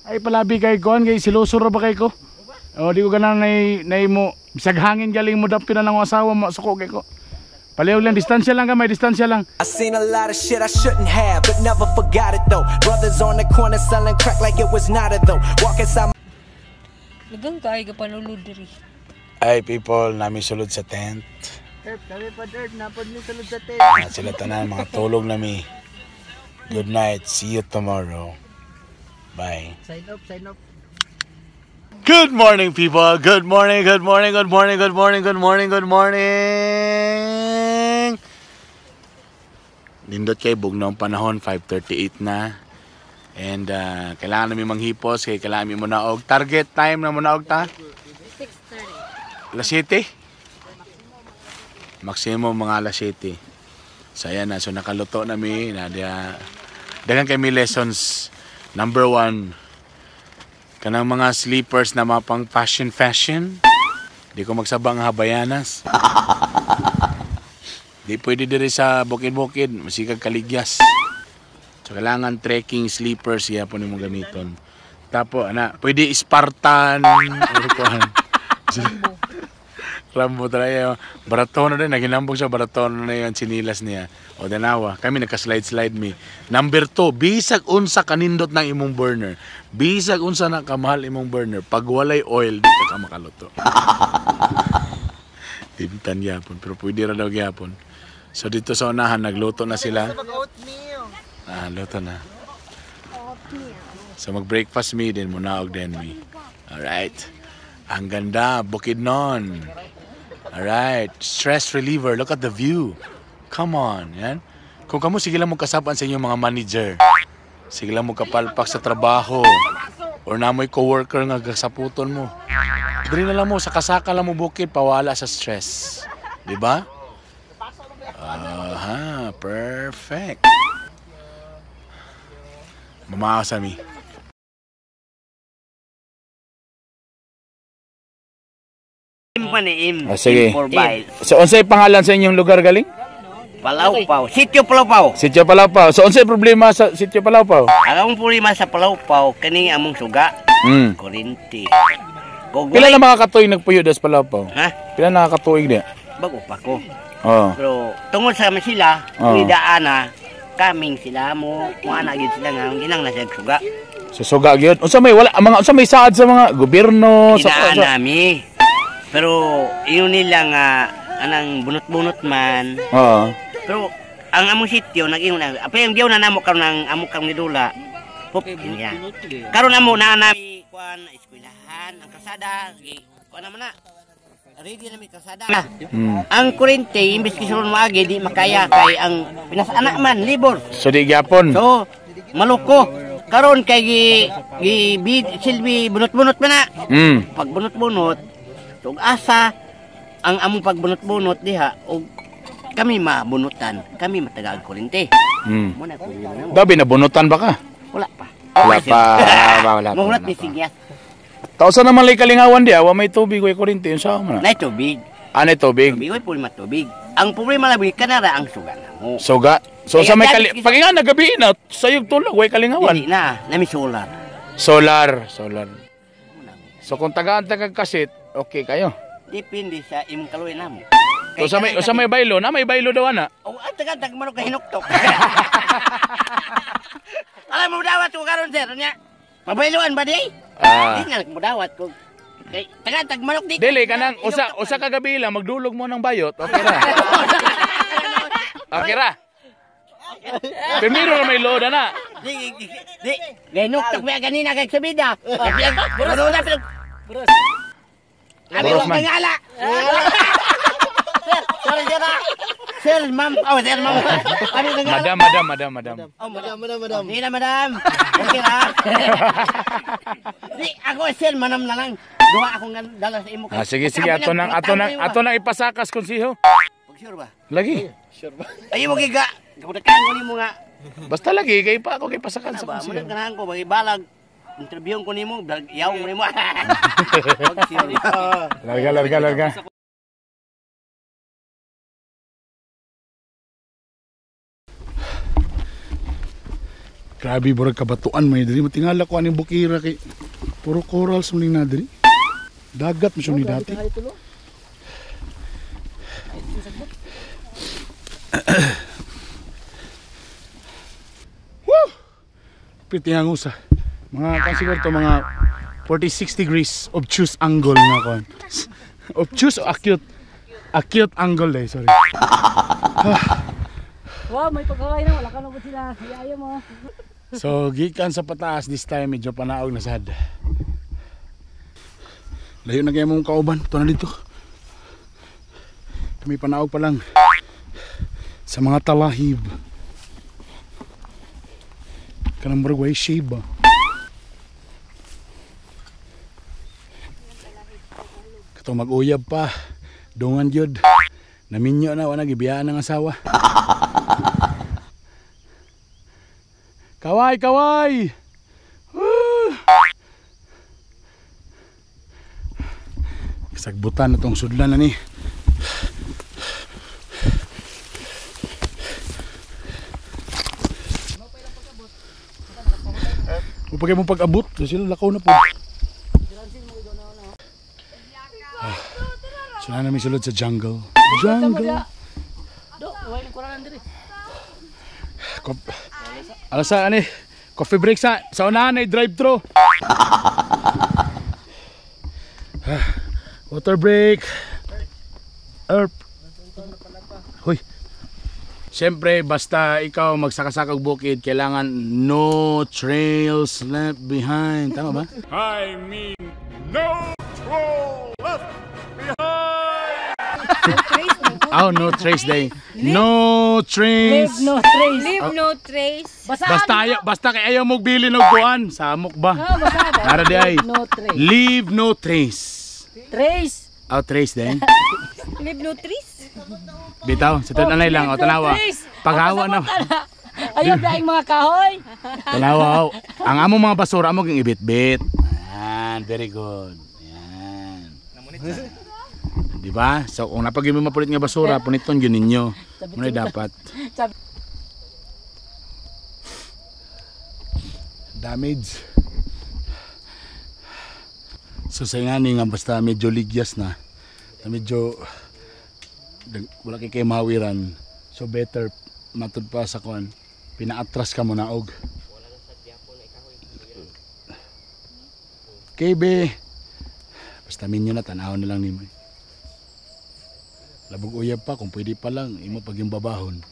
Ay palabi kay kuan kay siloso ra ba kay ko? O di ko ganahan nay mo bisag hangin galing mo dapyo na lang ang asawa mo suko kay ko. Paliw lang, distansya lang gamay, distansya lang. I seen a lot of shit I shouldn't have, but never forgot it though. Brothers on the corner selling crack like it was not a though. Walk inside Lagang kaay ka panulod diri. Ay people, nami sulod sa tent. Herb, kami pa Herb, napod mi sulod sa tent. Ah, sila tanan, mga tulog na mi. Good night, see you tomorrow. Bye. Sign up, sign up. Good morning, people. Good morning, good morning, good morning, good morning, good morning, good morning. Nindot kay bugnaw ang panahon, 5:38 na. And kailangan namin manghipos kay kailangan namin munaog. Target time na munaog ta? 6:30. Alas 7? Maximum mga alas 7. So ayan na, so nakaluto na mi. Nadia. Dagan kami lessons. Number 1, kanang mga sleepers na mga pang fashion fashion. Di ko magsabang habayanas. Di pwede diri sa bukid-bukid, masigag kaligyas. So kailangan trekking sleepers siya po nimo gamiton. Tapo ana, pwede Spartan or kuan. Rambo talaga. Baratono din, naginambog siya, baratono na yung sinilas niya. O danawa, kami nagka-slide-slide mi. Number 2, bisag unsa kanindot ng imong burner. Bisag unsa na kamahal imong burner. Pag walay oil, di ka makaluto. Timtan gyapon, pero pwede ra daw gyapon. So dito sa unahan, nagluto na sila. Mag-oatmeal. Ah, luto na. So mag-breakfast mi din, munaog din mi. Alright. Ang ganda, Bukidnon. Alright, stress reliever. Look at the view. Come on, yan. Kung kamo sige lang mo kasapan sa inyong mga manager. Sige lang mo kapalpak sa trabaho. Or namoy coworker nga gasaputon mo. Diri na lang mo, sa kasaka lang mo bukid, pawala sa stress. Di ba? Aha, perfect. Mamaasa mi. Ah, sige. So, unsay pangalan sa inyong lugar galing? Palaupaw. Sitio Palaupaw. Sitio Palaupaw. So, unsay problema sa Sitio Palaupaw? Ang among problema sa Palaupaw, kaning among suga, kurinti. Pila na mga katuig nagpuyo das Palaupaw? Ha? Pila na katuig niya? Bago pa ko. Oh. Pero tungod sa man sila, Oo. nidaan na, kaming sila mo, mga na gyud sila nga ginang na siya suga. So, suga gyud. Unsa may wala mga unsa may saad sa mga gobyerno sa, Dinaan sa nami. Pero iyon nila nga anang bunot-bunot man. Oo. Pero ang among sitio nag-ingon na, apay ang diyaw na namo karon ang amo kang nidula. Pop, niya. Karon amo na nami kuan eskwelahan, ang kalsada, gi kuan naman na. Ready na mi kalsada. Ang kuryente imbes kisulon maagi di makaya kay ang pinasana man libor. So di gyapon. So maluko. Karon kay gi gi bid, silbi bunot-bunot man na. Pag bunot-bunot, so asa ang among pagbunot-bunot diha og kami mabunutan, kami matagal kuryente. Mo na problema na mo. Dabi nabunutan ba ka? Wala pa. Wala pa, wala pa. Mahulat Wala ni pa. sigyas. Tausa naman lay kalingawan diya, wa may tubig, way kuryente, unsa man na? Nay tubig. Anay tubig. Tubig way problema tubig. Ang problema lang kanara ang suga na mo. Suga. So Kaya sa may dati kali pag nga nagabi na sayog tulog way kalingawan. Dili na, nami solar. Solar, solar. So kung tagaan ta kag kasit, okay kayo. Depende sa imong kaluoy namo. So sa may baylo, na may baylo daw ana. Oh, ang taga-tag manok kay hinuktok. Alam mo dawat ko karon sir nya. Mabayloan ba di? Ah. Di na mo dawat ko. Kay taga-tag manok di. Dili kanang usa usa ka gabi lang magdulog mo ng bayot, okay ra. Okay ra. Primero na may load ana. Di di di. Hinuktok ba ganina kay sabida. Buros na pero. Buros. Abi Buros ko man. ngala. Sir, sorry sir. Ah. Sir, ma'am. Oh, sir, ma'am. Abi ko ngala. Madam, madam, madam, madam. Oh, madam. Madam, madam. Hindi na, madam. Okay ra. Di, ako sir, manam na lang. Duha akong dala sa imo. Ah, sige, sige, ato nang ipasakas konseho. Pag sure ba? Lagi. Ay mo giga. Kabudakan ko nimo nga. Basta lagi kay pa ako kay pasakan sa Ba, konseho. mo ganahan ko bagi balag. Interviewon ko nimo, yaw mo nimo. Pag sure ba? Larga, larga, larga. Grabe burag kabatuan may diri. Matingala ko aning bukira kay puro corals man na diri. Dagat man siya ni dati. Woo! Piti ang usa. Mga kan siguro to mga 46 degrees obtuse angle nga kon. Obtuse o acute? Acute angle eh, sorry. Wow, may pagkaway na. Wala ka na po sila. Ayaw mo. So, gikan sa pataas this time, medyo panaog na sad. Layo na kayo mong kauban. Ito na dito. Kami panaog pa lang sa mga talahib. Kanang murag way shave ba? Kato mag-uyab pa. Dungan gyud. Naminyo na, wala gibiyaan ng asawa. Kaway, kaway! Woo! Kasagbutan na tong sudlan na ni. Upagay mong pag-abot, sila lakaw na po. So na namin sulod sa jungle. Jungle! Alas sa ani, coffee break sa unahan ay drive-thru. Water break. Erp. Hoy. Siyempre, basta ikaw magsakasaka og bukid, kailangan no trails left behind. Tama ba? I mean, no troll left behind! Oh, no trace day. No trace. Leave no trace. Leave no trace. Basta ayaw, basta kay ayaw mo bilin og kuan, samok ba? Nara di ay. No trace. Leave no trace. Trace. Oh, trace din. Leave no trace. Bitaw, sa tanay lang, o tanawa. Paghawa na. Ayaw daing mga kahoy. Tanawa. Oh. Ang among mga basura amo ging ibit-bit. Ayan, very good. Ayan. Di ba? So kung napag yung mapulit nga basura, puniton gyud ninyo. Muna dapat. Damage. So sa nga ni nga basta medyo ligyas na, medyo wala kay mawiran. So better matud pa sa kuan, pinaatras ka muna og. KB. Basta minyo na tan-awon na lang nimo. Labog uyab pa kung pwede pa lang imo pag yung babahon.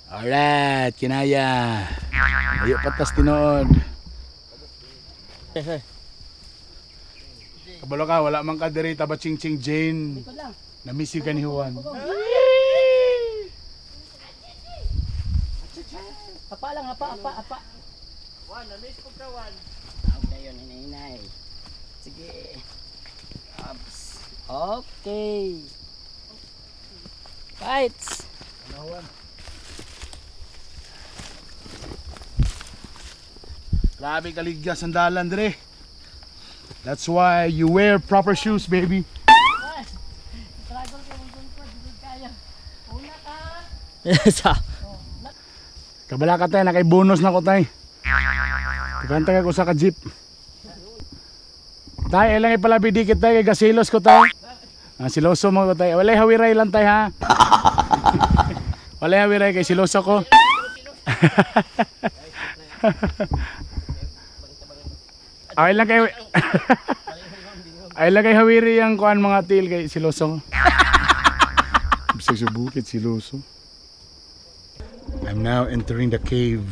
Alright, kinaya. Ayo patas tinuod. Kabalo ka, wala man ka diri taba ching ching Jane. Na-miss you ka ni Juan. Apa lang, apa, apa, apa. Juan, na-miss ko ka, Juan. Okay, yun, hinay-hinay. Sige. Ups. Okay. Fights. Grabe kaligya sandalan dire. That's why you wear proper shoes, baby. Sa. Kabala ka tayo, nakay bonus na ko tay. Tukanta ka ko sa ka-jeep. Tay, ilang ipalabi dikit tay, kay gasilos ko tay. Ah, siloso mo ko tay. Walay hawiray lang tay ha. Walay hawiray kay siloso ko. Ay lang kay Ay lang kay hawiri ang kuan mga til kay siloso ko. Bisag sa bukid siloso. I'm now entering the cave.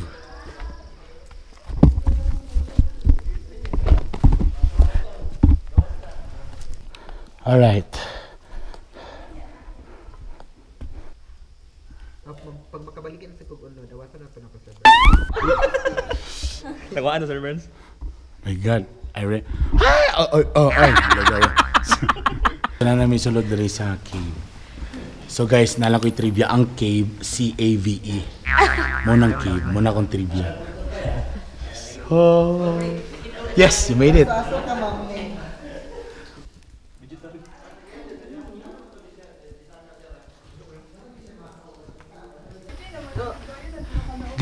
All right. Pag makabalikin na sa kog ulo, dawasan na ito na ko sa Nakuha na, Sir Burns? My God, I re... Ay! Oh, oh, oh, ay! Na namin sulod diri sa cave. So guys, nalang ko'y trivia. Ang cave, C-A-V-E. Mo nang cave, mo na akong trivia. Yes. Oh. Yes, you made it.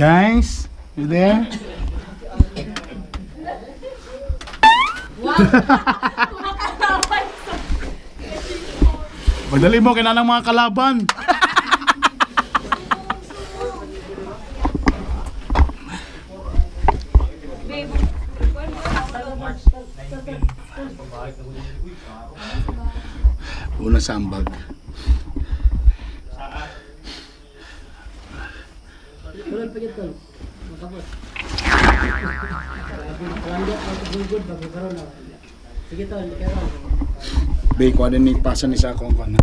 Guys, you there? Magdali mo kinanang mga kalaban. Una sa ambag. Be, kuha din ni pasa ni sa akong kuha na.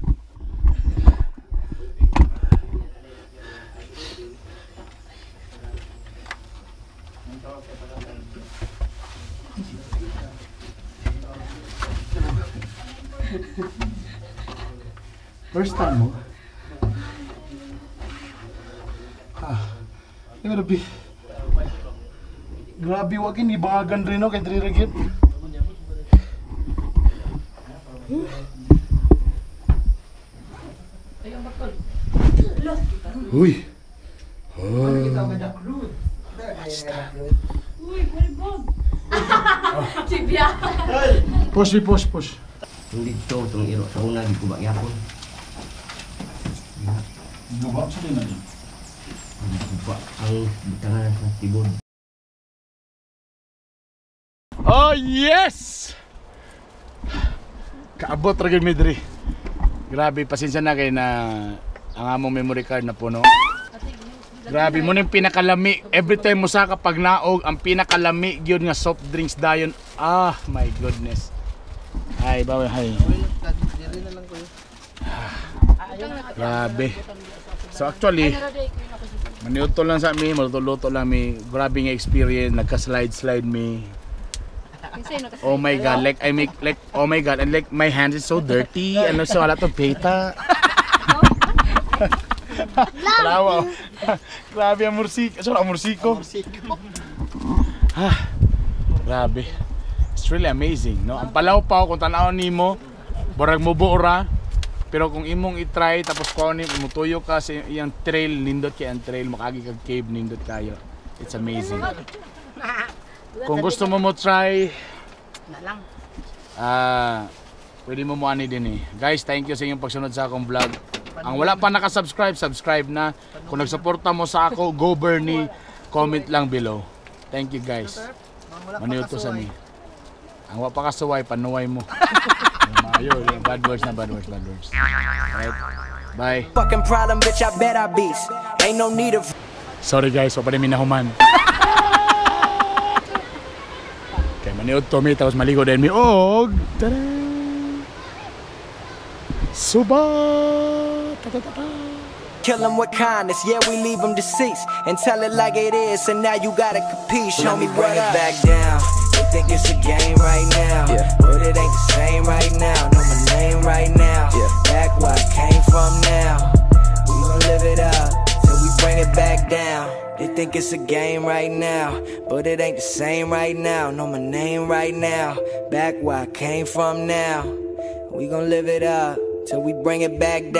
First time mo? Ah, grabe. Grabe, wag ini bagan rin no kay diri ra gyud. Uy. Oh. What's that? Uy, bulbog. Chibya. Push, push, push. Yung dito, itong iro sa una, di ko ba yapon. Guba sa din na. Guba ang bitangan sa tibod. Oh yes! Kaabot ra gyud mi diri. Grabe, pasensya na kay na ang among memory card na puno. Grabe mo ning pinakalami. Every time mo sa kapag naog, ang pinakalami gyud nga soft drinks dayon. Ah, my goodness. Ay, bawe hay. Grabe. So actually, maniudto lang sa mi, maluto-luto lang mi. Grabe nga experience, nagka-slide-slide mi. Oh my God, like I make like oh my God, and like my hands is so dirty and so a lot of peta. Wala. Grabe ang mursiko. Sorry, ang mursiko. Ah, grabe. It's really amazing, no? Ang palaw pa kung tan-awon nimo, burag mo ra. Pero kung imong i-try tapos kuha ni mutuyo ka sa iyang trail, nindot kay ang trail, makaagi kag cave, nindot kayo. It's amazing. Kung gusto mo mo try, pwede mo mo ani din eh. Guys, thank you sa inyong pagsunod sa akong vlog. Ang wala pa nakasubscribe, subscribe na. Kung nagsuporta mo sa ako, go Bernie, comment lang below. Thank you guys. Maniud to sa mi. Ang wa pa kasuway, panuway mo. Maayo, bad words na, bad words, bad words. Right? Bye. Fucking problem, bitch, I bet I beast. Ain't no need of Sorry guys, wa pa rin minahuman. Kay maniud to mi, tapos maligo din mi og tada! Suba! Ta ta ta ta. Kill 'em with kindness, yeah, we leave 'em deceased. And tell it like it is, and now you gotta compete. Show me bring it back down. They think it's a game right now, but it ain't the same right now. Know my name right now, back where I came from now. We gon' live it up till we bring it back down. They think it's a game right now, but it ain't the same right now. Know my name right now, back where I came from now. We gon' live it up till we bring it back down.